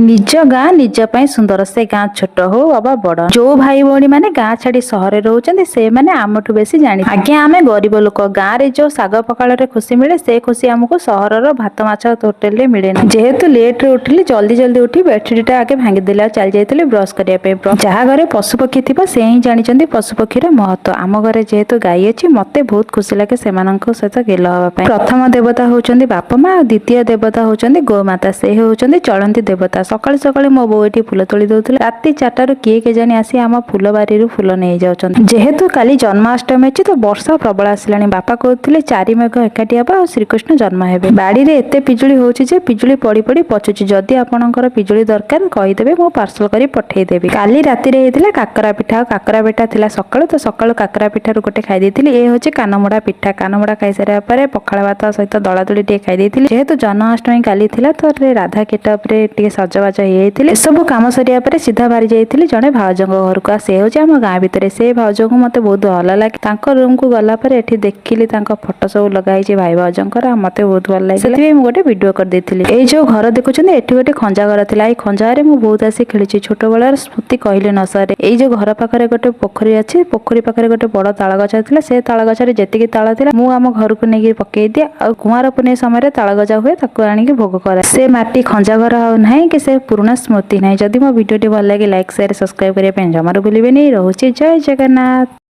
ନିଜ ଗାଁ ନିଜ ପାଇଁ ସୁନ୍ଦର। ସେ ଗାଁ ଛୋଟ ହଉ ଅବା ବଡ। ଯୋଉ ଭାଇ ଭଉଣୀ ମାନେ ଗାଁ ଛାଡି ସହରରେ ରହୁଛନ୍ତି, ସେମାନେ ଆମଠୁ ବେଶୀ ଜାଣି। ଆଜ୍ଞା, ଆମେ ଗରିବ ଲୋକ। ଗାଁରେ ଯୋଉ ଶାଗ ପଖାଳରେ ଖୁସି ମିଳେ, ସେ ଖୁସି ଆମକୁ ସହରର ଭାତ ମାଛ ହୋଟେଲରେ ମିଳେ ନାହିଁ। ଯେହେତୁ ଲେଟରେ ଉଠିଲି, ଜଲ୍ଦି ଜଲ୍ଦି ଉଠି ବେଡସିଟ୍ଟା ଆଗେ ଭାଙ୍ଗିଦେଲି ଆଉ ଚାଲି ଯାଇଥିଲି ବ୍ରଶ କରିବା ପାଇଁ। ଯାହା ଘରେ ପଶୁ ପକ୍ଷୀ ଥିବ, ସେ ହିଁ ଜାଣିଛନ୍ତି ପଶୁ ପକ୍ଷୀର ମହତ୍ଵ। ଆମ ଘରେ ଯେହେତୁ ଗାଈ ଅଛି, ମତେ ବହୁତ ଖୁସି ଲାଗେ ସେମାନଙ୍କ ସହିତ ଗେଲ ହେବା ପାଇଁ। ପ୍ରଥମ ଦେବତା ହେଉଛନ୍ତି ବାପା ମା ଆଉ ଦ୍ୱିତୀୟ ଦେବତା ହେଉଛନ୍ତି ଗୋମାତା। ସେ ହେଉଛନ୍ତି ଚଳନ୍ତି ଦେବତା। ସକାଳୁ ସକାଳୁ ମୋ ବୋଉ ଏଠି ଫୁଲ ତୋଳି ଦଉଥିଲେ। ରାତି 4ଟାରୁ କିଏ କେଜାଣି ଆସି ଆମ ଫୁଲ ବାରିରୁ ଫୁଲ ନେଇଯାଉଛନ୍ତି। ଯେହେତୁ କାଲି ଜନ୍ମାଷ୍ଟମୀ ଅଛି, ତ ବର୍ଷା ପ୍ରବଳ ଆସିଲାଣି। ବାପା କହୁଥିଲେ ଚାରି ମେଘ ଏକାଠି ହବ ଆଉ ଶ୍ରୀକୃଷ୍ଣ ଜନ୍ମ ହେବେ। ବାଡ଼ିରେ ଏତେ ପିଜୁଳି ହଉଛି ଯେ ପିଜୁଳି ପଡି ପଡି ପଚୁଛି। ଯଦି ଆପଣଙ୍କର ପିଜୁଳି ଦରକାର, କହିଦେବେ, ମୁଁ ପାର୍ସଲ କରି ପଠେଇଦେବି। କାଲି ରାତିରେ ହେଇଥିଲା କାକରା ପିଠା ଆଉ କାକରା ପିଠା ଥିଲା ସକାଳୁ, ତ ସକାଳୁ କାକରା ପିଠାରୁ ଗୋଟେ ଖାଇ ଦେଇଥିଲି। ଏ ହେଉଛି କାନମୁଡ଼ା ପିଠା। କାନମୁଡ଼ା ଖାଇସାରିବା ପରେ ପଖାଳ ଭାତ ସହିତ ଦଳାଦଳି ଟିକେ ଖାଇ ଦେଇଥିଲି। ଯେହେତୁ ଜନ୍ମାଷ୍ଟମୀ କାଲି ଥିଲା, ତ ରାଧା ଗେଟଅପରେ ଟିକେ ସଜବାଜ ହେଇଯାଇଥିଲି। ଏସବୁ କାମ ସରିବା ପରେ ସିଧା ବାହାରି ଯାଇଥିଲି ଜଣେ ଭାଉଜଙ୍କ ଘରକୁ ଆଉ ସେ ହେଉଛି ଆମ ଗାଁ ଭିତରେ। ସେ ଭାଉଜଙ୍କୁ ମତେ ବହୁତ ଭଲ ଲାଗେ। ତାଙ୍କ ରୁମକୁ ଗଲା ପରେ ଏଠି ଦେଖିଲି ତାଙ୍କ ଫଟୋ ସବୁ ଲଗା ହେଇଛି ଭାଇ ଭାଉଜଙ୍କର ଆଉ ମତେ ବହୁତ ଭଲ ଲାଗିଲା। ସେଥିପାଇଁ ମୁଁ ଗୋଟେ ଭିଡିଓ କରିଦେଇଥିଲି। ଏଇ ଯୋଉ ଘର ଦେଖୁଛନ୍ତି, ଏଠି ଗୋଟେ ଖଞ୍ଜା ଘର ଥିଲା। ଏଇ ଖଞ୍ଜା ଘରେ ମୁଁ ବହୁତ ଆସି ଖେଳିଛି। ଛୋଟବେଳର ସ୍ମୃତି କହିଲେ ନ ସରେ। ଏଇ ଯୋଉ ଘର ପାଖରେ ଗୋଟେ ପୋଖରୀ ଅଛି, ପୋଖରୀ ପାଖରେ ଗୋଟେ ବଡ ତାଳ ଗଛ ଥିଲା। ସେ ତାଳ ଗଛରେ ଯେତିକି ତାଳ ଥିଲା, ମୁଁ ଆମ ଘରକୁ ନେଇକି ପକେଇ ଦିଏ ଆଉ କୁଆଁର ପୁନେଇ ସମୟରେ ତାଳ ଗଜା ହୁଏ, ତାକୁ ଆଣିକି ଭୋଗ କରେ। ସେ ମାଟି ଖଞ୍ଜା ଘର ଆଉ ନାହିଁ କି ସେ ପୁରୁଣା ସ୍ମୃତି ନାହିଁ। ଯଦି ମୋ ଭିଡ଼ିଓଟି ଭଲ ଲାଗେ, ଲାଇକ୍, ସେୟାର, ସବସ୍କ୍ରାଇବ କରିବା ପାଇଁ ଜମାରୁ ଭୁଲିବେନି। ରହୁଛି, ଜୟ ଜଗନ୍ନାଥ।